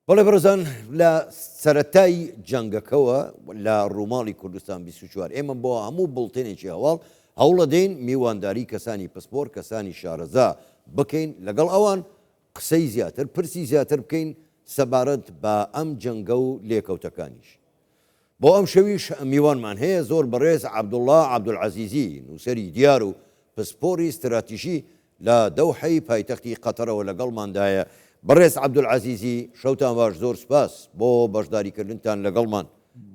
بەڵێ بەڕێزان لە سەرەتای جەنگەکەوە لە ڕووماڵی کوردستان 24 ئێمە بۆ هەموو بڵتێنێکی هەواڵ هەوڵەدەین میوانداری کەسانی پسپۆر کەسانی شارەزا بکەین لەگەڵ ئەوان قسەی زیاتر پرسی زیاتر بکەین سەبارەت بە ئەم جەنگە و لێکەوتەکانیش. بۆ ئەمشەویش میوانمان هەیە زۆر بەڕێز عەبدوڵڵا عەبدولعەزیزی نووسەری دیار و پسپۆری ستراتیژی لە دەوحەی پایتەختی قەتەرەوە لەگەڵماندایە. بەڕێز عەبدولعەزیزی شەوتان باش زۆر سوپاس بۆ بەشداریکردنتان لەگەڵمان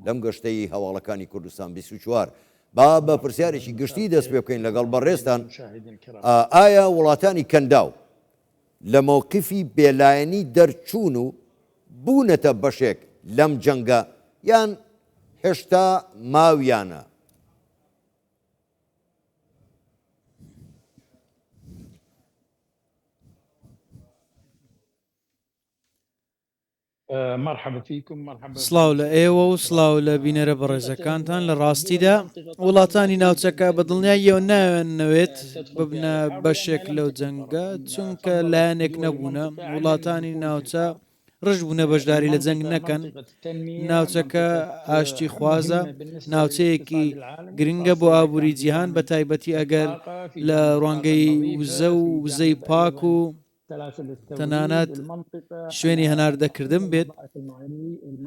لەم گەشتەی هەواڵەکانی کوردستان 24. با بە پرسیارێکی گشتی دەست پێ بکەین لەگەڵ بەڕێزتان ئایا وڵاتانی کەنداو لە مەوقیفی بێلایەنی دەرچوون و بوونەتە بەشێک لەم جەنگە یان هێشتا ماویانە؟ سڵاو لە ئێوە و سڵاو لە بینەرە بەڕێزەکانتان لە ڕاستیدا وڵاتانی ناوچەکە بە دڵنیاییەوە نایانەوێت ببنە بەشێک لەو جەنگە چونکە لایەنێک نەبوونە وڵاتانی ناوچە ڕژ بوونە بەشداری لە جەنگ نەکەن ناوچەکە ئاشتی خوازە ناوچەیەکی گرنگە بۆ ئابووری جیهان بە تایبەتی ئەگەر لە ڕوانگەی وزە و وزەی پاک و تەنانەت شوێنی هەناردەکردن بێت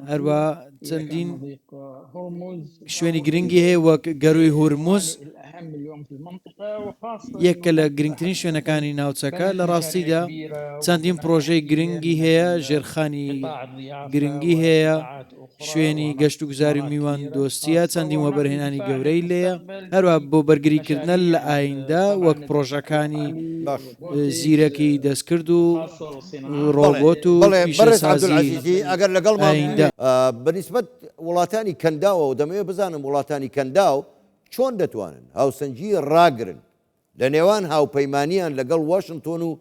هەروە چەندین شوێنی گرنگی هەیە وەک گەروی هورمز یەکە لە گرنگترین شوێنەکانی ناوچەکە لە ڕاستیدا چەندین پرۆژەی گرنگی هەیە ژێرخانی گرنگی هەیە شوێنی گەشت و گوزاری میوان دۆستیە چەندین وەبەرهێنانی گەورەی لێیە هەروە بۆ بەرگریکردنە لە ئایندە وەک پرۆژەکانی زیرەکی دەستکرد و ڕۆبۆت و پیشەسازی ئەگەر لەگەڵ ئایندە. بەنیسبەت وڵاتانی کەنداوەوە دەمەوێت بزانم وڵاتانی کەنداو چۆن دەتوانن هاوسەنگی ڕاگرن لە نێوان هاوپەیمانیان لەگەڵ واشنتۆن و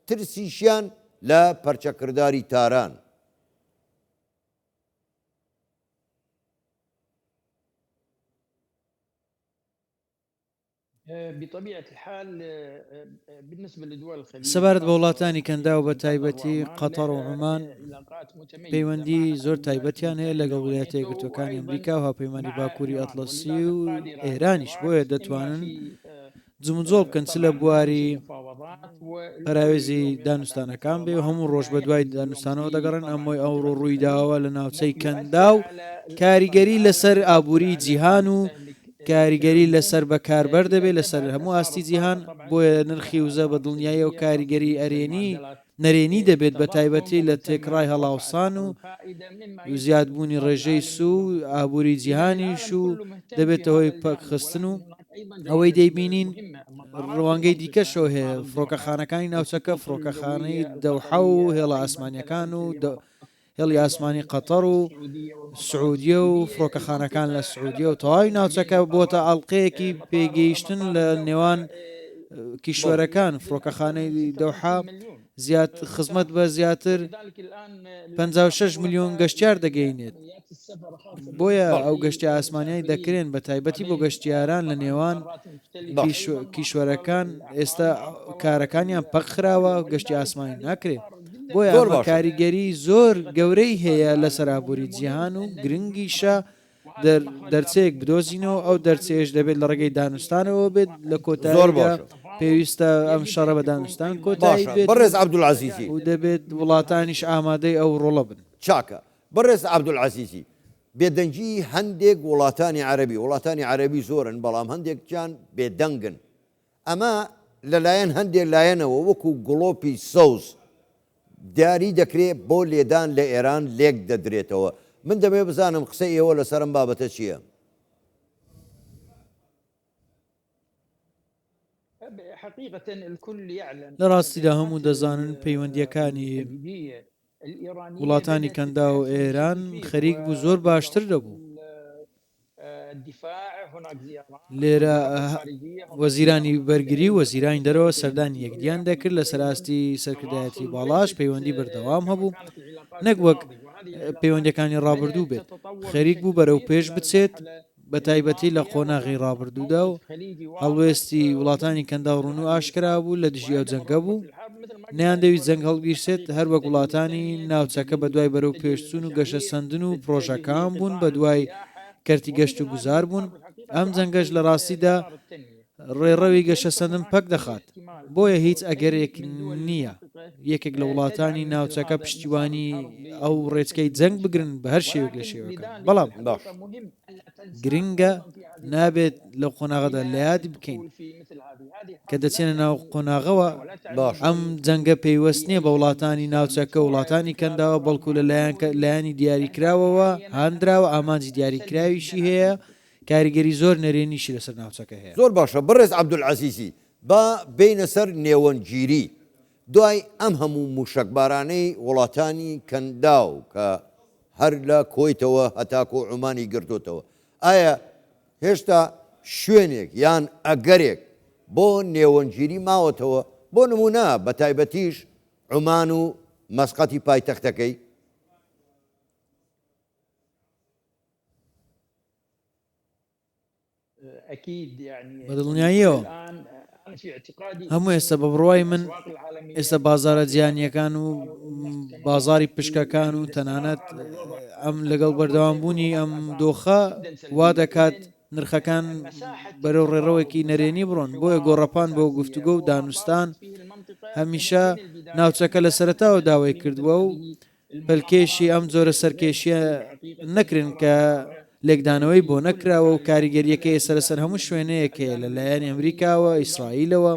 ترسیشیان لە پەرچەکرداری تاران؟ سەبارەت بە وڵاتانی کەنداو بە تایبەتی قەتەر و عومان پەیوەندی زۆر تایبەتیان هەیە لەگەڵ ویلایەتە یەکگرتووەکانی ئەمریکا و هاوپەیمانی باکووری ئەتڵەسی و ئێرانیش بۆیە دەتوانن جموجۆڵ بکەن چ لە بواری پەراوێزی دانوستانەکان بێ و هەموو ڕۆژ بە دوای دانوستانەوە دەگەڕێن ئەمەی ئەوڕۆ ڕووی داوە لە ناوچەی کەنداو کاریگەری لەسەر ئابووری جیهان و کاریگەری لەسەر بەکاربەر دەبێت لەسەر هەموو ئاستی جیهان بۆیە نرخی وزە بە دڵنیاییەوە کاریگەری ئەرێنی نەرێنی دەبێت بە تایبەتی لە تێکڕای هەڵاوسان و زیادبوونی ڕێژەی سوو و ئابووری جیهانیش و دەبێتە هۆی پەکخستن و ئەوەی دەیبینین ڕوانگەی دیکەشەوە هەیە فڕۆکەخانەکانی ناوچەکە فڕۆکەخانەی دەوحە و هێڵە ئاسمانیەکان و هێڵی ئاسمانی قەتەڕ و سعودیە و فڕۆکەخانەکان لە سعودیە و تەواوی ناوچەکە بۆتە ئەڵلقەیەکی پێگەیشتن لە نێوان کیشوەرەکان فڕۆکەخانەی دەوحە زیاد خزمەت بە زیاتر 56 میلیۆن گەشتیار دەگەینێت بۆیە ئەو گەشتی ئاسمانیای دەکرێن بە تایبەتی بۆ گەشتیاران لە نێوان کیشوەرەکان ئێستا کارەکانیان پەکخراوە گەشتی ئاسمانی ناکرێت بۆیە ئەمە کاریگەری زۆر گەورەی هەیە لەسەر ئابووری جیهان و گرنگیشە دەرچەیەک بدۆزینەوە ئەو دەرچەیەش دەبێت لە ڕێگەی دانوستانەوە بێت لە کۆتاییدا پێویستە ئەم شەڕە بە دانوستان کۆتایی بێت بەڕێز عەبدولعەزیزی و دەبێت وڵاتانیش ئامادەی ئەو ڕۆڵە بن. چاکە بەڕێز عەبدولعەزیزی، بێدەنگی هەندێک وڵاتانی عەرەبی، وڵاتانی عەرەبی زۆرن بەڵام هەندێکیان بێدەنگن، ئەمە لەلایەن هەندێ لایەنەوە وەکو گڵۆپی سەوز دیاری دەکرێ بۆ لێدان لە ئێران لێک دەدرێتەوە. من دەمەوێ بزانم قسەی ئێوە لەسەر ئەم بابەتە چییە؟ لە ڕاستیدا هەموو دەزانن پەیوەندییەکانی وڵاتانی کەنداو و ئێران خەریک بوو زۆر باشتر دەبوو. لێرە وەزیرانی بەرگری و وەزیرانی دەرەوە سەردانی یەکدیان دەکرد لەسەر ئاستی سەرکردایەتی باڵاش پەیوەندی بەردەوام هەبوو نەک وەک پەیوەندەکانی ڕابردوو بێت خەریک بوو بەرەو پێش بچێت بە تایبەتی لە قۆناغی ڕابردوودا و هەڵوێستی وڵاتانی کەنداو ڕوون و ئاشکرا بوو لە دژی ئەو جەنگە بوو. نەیاندەویست جەنگ هەڵبگیرسێت، هەروەک وڵاتانی ناوچەکە بەدوای بەرەو پێشچوون و گەشەسەندن و پڕۆژەکان بوون، بەدوای کەرتی گەشت و گوزار بوون، ئەم جەنگەش لە ڕاستیدا ڕێڕەوی گەشەسەندن پەک دەخات، بۆیە هیچ ئەگەرێک نییە یەکێک لە وڵاتانی ناوچەکە پشتیوانی ئەو ڕێچکەی جەنگ بگرن بە هەر شێوەیەک لە شێوەکان، بەڵام گرنگە نابێت لەو قۆناغەدا لە یادی بکەین کە دەچێنە ناو قۆناغەوە ئەم جەنگە پەیوەست نییە بە وڵاتانی ناوچەکە وڵاتانی کەنداوە بەڵکو لە لایەن لایەنی دیاریکراوەوە هاندراوە ئامانجی دیاریکراویشی هەیە کاریگەری زۆر نەرێنیشی لەسەر ناوچەکە هەیە. زۆر باشە بەڕێز عەبدولعەزیزی با بێینە سەر نێوەندگیری دوای ئەم هەموو موشەکبارانەی وڵاتانی کەنداو کە هەر لە کوەیتەوە هەتاکۆ عومانی گرتۆتەوە ئایا هێشتا شوێنێک یان ئەگەرێک بۆ نێوەندگیری ماوەتەوە بۆ نمونە بە تایبەتیش عومان و مەسقەتی پایتەختەکەی؟ بە دڵنیاییەوە هەموو ئێستا بە بڕوای من ئێستا بازارە جیهانیەکان و بازاری پشکەکان و تەنانەت ئەم لەگەڵ بەردەوام بوونی ئەم دۆخە وا دەکات نرخەکان بەرەو ڕێڕەوێکی نەرێنی بڕۆن بۆیە گۆڕەپان بۆ گفتوگۆ و دانوستان هەمیشە ناوچەکە لە سەرەتاوە داوای کردووە و پەلکێشی ئەم جۆرە سەرکێشییە نەکرێن کە لێکدانەوەی بۆ نەکراوە و کاریگەرییەکەی ئێستا لەسەر هەموو شوێنەیەک هەیە لە لایەنی ئەمریکاوە، ئیسرائیلەوە،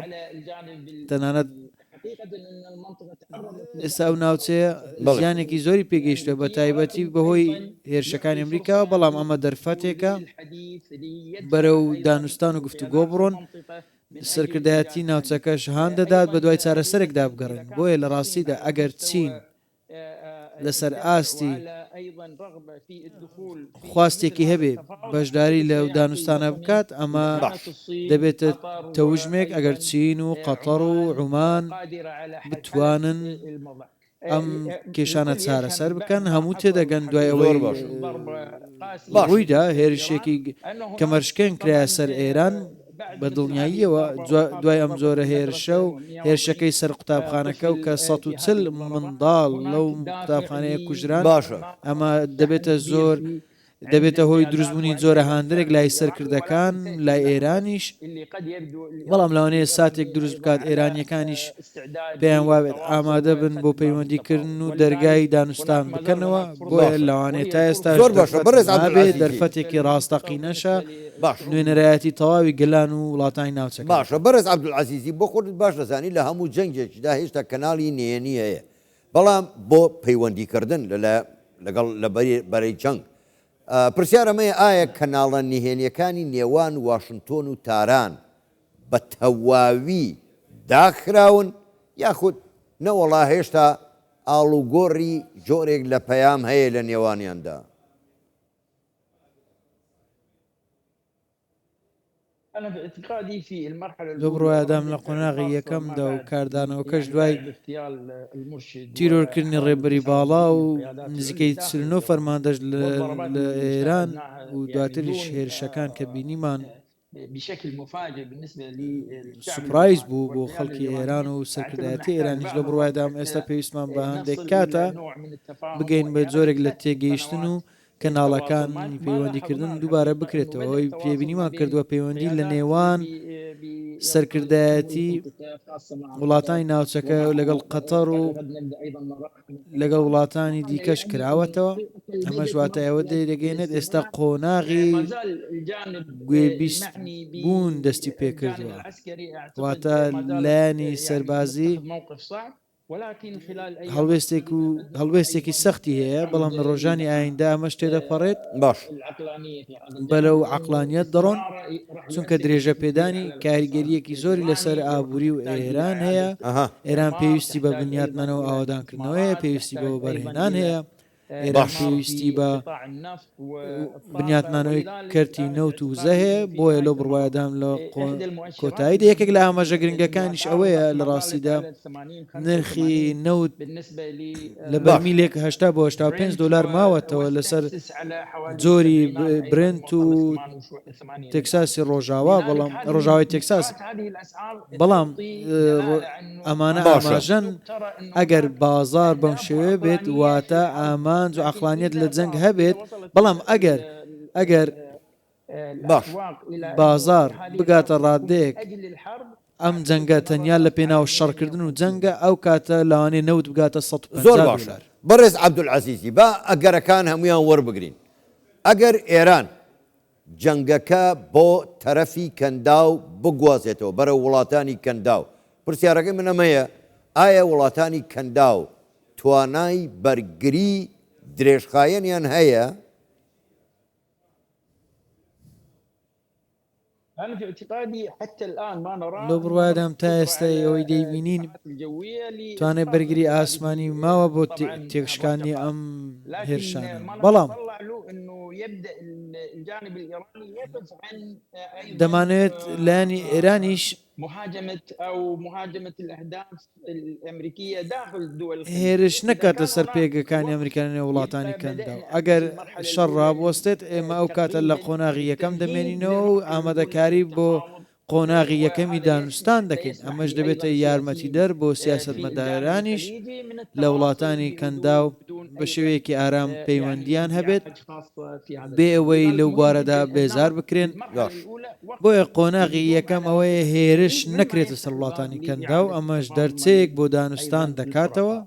تەنانەت ئێستا ئەو ناوچەیە زیانێکی زۆری پێگەیشتووە بە تایبەتی بەهۆی هێرشەکانی ئەمریکاوە، بەڵام ئەمە دەرفەتێکە بەرەو دانوستان و گفتوگۆ بڕۆن. سەرکردایەتی ناوچەکەش هان دەدات بەدوای چارەسەرێکدا بگەڕێن، بۆیە لە ڕاستیدا ئەگەر چین لەسەر ئاستی خواستێکی هەبێ بەشداری لەو دانوستانە بکات، ئەمە دەبێتە تەوژمێک ئەگەر چین و قەتەڕ و عومان بتوانن ئەم کێشانە چارەسەر بکەن، هەموو تێدەگەن دوای ئەوەی ڕوویدا هێرشێکی کەمەرشکێن کرایە سەر ئێران، بە دڵنیاییەوە دوای ئەم جۆرە هێرشە و هێرشەکەی سەر قوتابخانەکە و کە 140 منداڵ لەو قوتابخانەیە کوژران، ئەمە دەبێتە زۆر دەبێتە هۆی دروستبوونی جۆرە هاندەرێک لای سەرکردەکان لای ئێرانیش، بەڵام لەوانەیە ساتێک دروست بکات ئێرانییەکانیش پێیان وابێت ئامادە بن بۆ پەیوەندیکردن و دەرگای دانوستان بکەنەوە، بۆیە لەوانەیە تا ئێستاش دەرفەت مابێت، دەرفەتێکی ڕاستەقینەشە نوێنەرایەتی تەواوی گەلان و وڵاتانی ناوچەکە دەکات. باشە بەڕێز عەبدولعەزیزی بۆ خۆت باش دەزانی لە هەموو جەنگێکدا هێشتا کەناڵی نهێنی هەیە بەڵام بۆ پەیوەندی کردن لە لەگەڵ لە بەرەی جەنگ پرسیار ئەمەیە ئایا کەناڵە نهێنیەکانی نێوان واشنتۆن و تاران بە تەواوی داخراون یاخود نەوەڵا هێشتا ئاڵوگۆڕی جۆرێک لە پەیام هەیە لە نێوانیاندا؟ لەو بڕوایەدام لە قۆناغی یەکەمدا و کاردانەوەکەش دوای تیرۆرکردنی ڕێبەری باڵا و نزیکەی 49 فەرماندەش لە ئێران و دواتریش هێرشەکان کە بینیمان سوپرایز بوو بۆ خەڵکی ئێران و سەرکردایەتی ئێرانیش لەو بڕوایەدام ئێستا پێویستمان بە هەندێک کاتە بگەین بە جۆرێک لە تێگەیشتن و کەناڵەکانی پەیوەندیکردن دووبارە بکرێتەوە، ئەوەی پێبینیمان کردووە پەیوەندی لە نێوان سەرکردایەتی وڵاتانی ناوچەکە لەگەڵ قەتەر و لەگەڵ وڵاتانی دیکەش کراوەتەوە، ئەمەش واتای ئەوە دەگەیەنێت ئێستا قۆناغی گوێبیست بوون دەستی پێکردووە، واتە لایەنی سەربازی هەڵوێستێک و هەڵوێستێکی سەختی هەیە، بەڵام لە ڕۆژانی ئایندە ئەمەش تێدەپەڕێت، باش. بەرەو عەقڵانیەت دەڕۆن، چونکە درێژەپێدانی کاریگەرییەکی زۆری لەسەر ئابووری و ئێران هەیە، ئێران پێویستی بە بنیاتنانەوە و ئاوەدانکردنەوە هەیە، پێویستی بە وەبەرهێنان هەیە. ئێران پێویستی بە بنیاتنانەوەی کەرتی نەوت و وزە هەیە، بۆیە لەو بڕوایەدام لە کۆتاییدا یەکێک لە ئاماژە گرنگەکانیش ئەوەیە لە ڕاستیدا نرخی نەوت لە بەرمیلێک 80 بۆ 85 دلار ماوەتەوە لەسەر جۆری برنت و تێکساسی ڕۆژاوا بەڵام ڕۆژاوای تێکساس بەڵام ئەمانە ئاماژەن ئەگەر بازار بەم شێوەیە بێت واتە ئامانج و عەقڵانیەت لە جەنگ هەبێت بەڵام ئەگەر ئەگەر باش. بازار بگاتە ڕادەیەک ئەم جەنگە تەنیا لە پێناو شەڕکردن و جەنگە ئەو کاتە لەوانەیە نەوت بگاتە زۆر 150 باشە دۆلار. بەڕێز عەبدولعەزیزی با ئەگەرەکان هەموویان وەربگرین ئەگەر ئێران جەنگەکە بۆ تەرەفی کەنداو بگوازێتەوە بەرەو وڵاتانی کەنداو، پرسیارەکەی من ئەمەیە ئایا وڵاتانی کەنداو توانای بەرگری درێژخایەنیان هەیە؟ لەو بڕوایەدام تا ئێستا ئەوەی دەیبینین توانای بەرگری ئاسمانی ماوە بۆ تێکشکاندنی ئەم هێرشانە، بەڵام دەمانەوێت لایەنی ئێرانیش هێرش نەکاتە سەر پێگەکانی ئەمریکا لە نێو وڵاتانی کەنداو. ئەگەر شەڕ ڕابوەستێت، ئێمە ئەو کاتە لە قۆناغی یەکەم دەمێنینەوە و ئامادەکاری بۆ قۆناغی یەکەمی دانوستان دەکەین، ئەمەش دەبێتە یارمەتیدەر بۆ سیاسەتمەدارانیش لە وڵاتانی کەنداو بە شێوەیەکی ئارام پەیوەندییان هەبێت بێ ئەوەی لەو بوارەدا بێزار بکرێن. بۆیە قۆناغی یەکەم ئەوەیە هێرش نەکرێتە سەر وڵاتانی کەنداو، ئەمەش دەرچەیەک بۆ دانوستان دەکاتەوە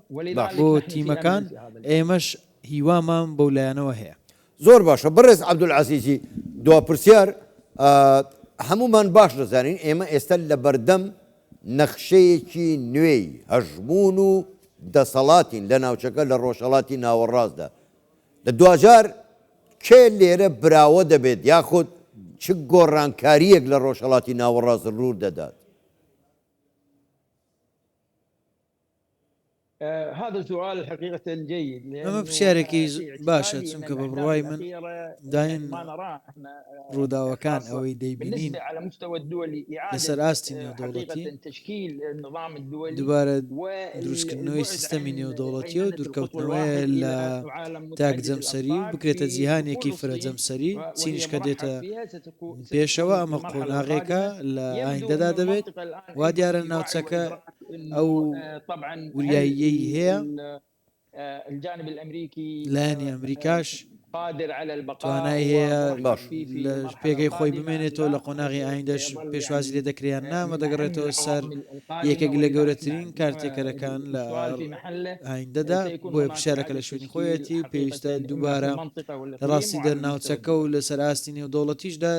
بۆ تیمەکان، ئێمەش هیوامان بەو لایەنەوە هەیە. زۆر باشە بەڕێز عەبدولعەزیزی دوا پرسیار هەموومان باش دەزانین ئێمە ئێستا لەبەردەم نەخشەیەکی نوێی هەژموون و دەسەڵاتین لە ناوچەکە لە ڕۆژهەڵاتی ناوەڕاستدا لە دواجار کێ لێرە براوە دەبێت یاخود چ گۆڕانکارییەک لە ڕۆژهەڵاتی ناوەڕاست ڕوو دەدات؟ ئەمە پرسیارێکی باشە چونکە بە بڕوای من دایم ڕووداوەکان ئەوەی دەیبینین لەسەر ئاستی نێودەوڵەتی دووبارە دروستکردنەوەی سیستەمی نێودەوڵەتیە و دوورکەوتنەوەیە لە تاک جەمسەری و بکرێتە جیهانێکی فرە جەمسەری چینیش کە دێتە پێشەوە ئەمە قۆناغێکە لە ئایندەدا دەبێت وا دیارە ناوچەکە ئەو وریاییەی هەیە، لایەنی ئەمریکاش توانای هەیە لە پێگەی خۆی بمێنێتەوە لە قۆناغی ئایندەش پێشوازی لێ دەکرێت یان نا، ئەمە دەگەڕێتەوە سەر یەکێک لە گەورەترین کارتێکەرەکان لە ئایندەدا، بۆیە پرسیارەکە لە شوێنی خۆیەتی و پێویستە دووبارە لە ڕاستیدا ناوچەکە و لەسەر ئاستی نێودەوڵەتیشدا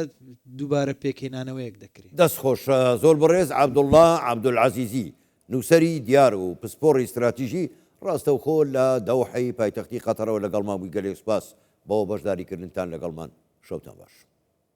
دووبارە پێکهێنانەوەیەک دەکرێت. دەست خۆش زۆر بەڕێز عەبدوڵڵا عەبدولعەزیزی نووسەری دیار و پسپۆڕی ستراتیژی ڕاستەوخۆ لە دەوحەی پایتەختی قەتەرەوە لەگەڵمان بووی گەلێک سوپاس بۆ بەشداریکردنتان لەگەڵمان شەوتان باش.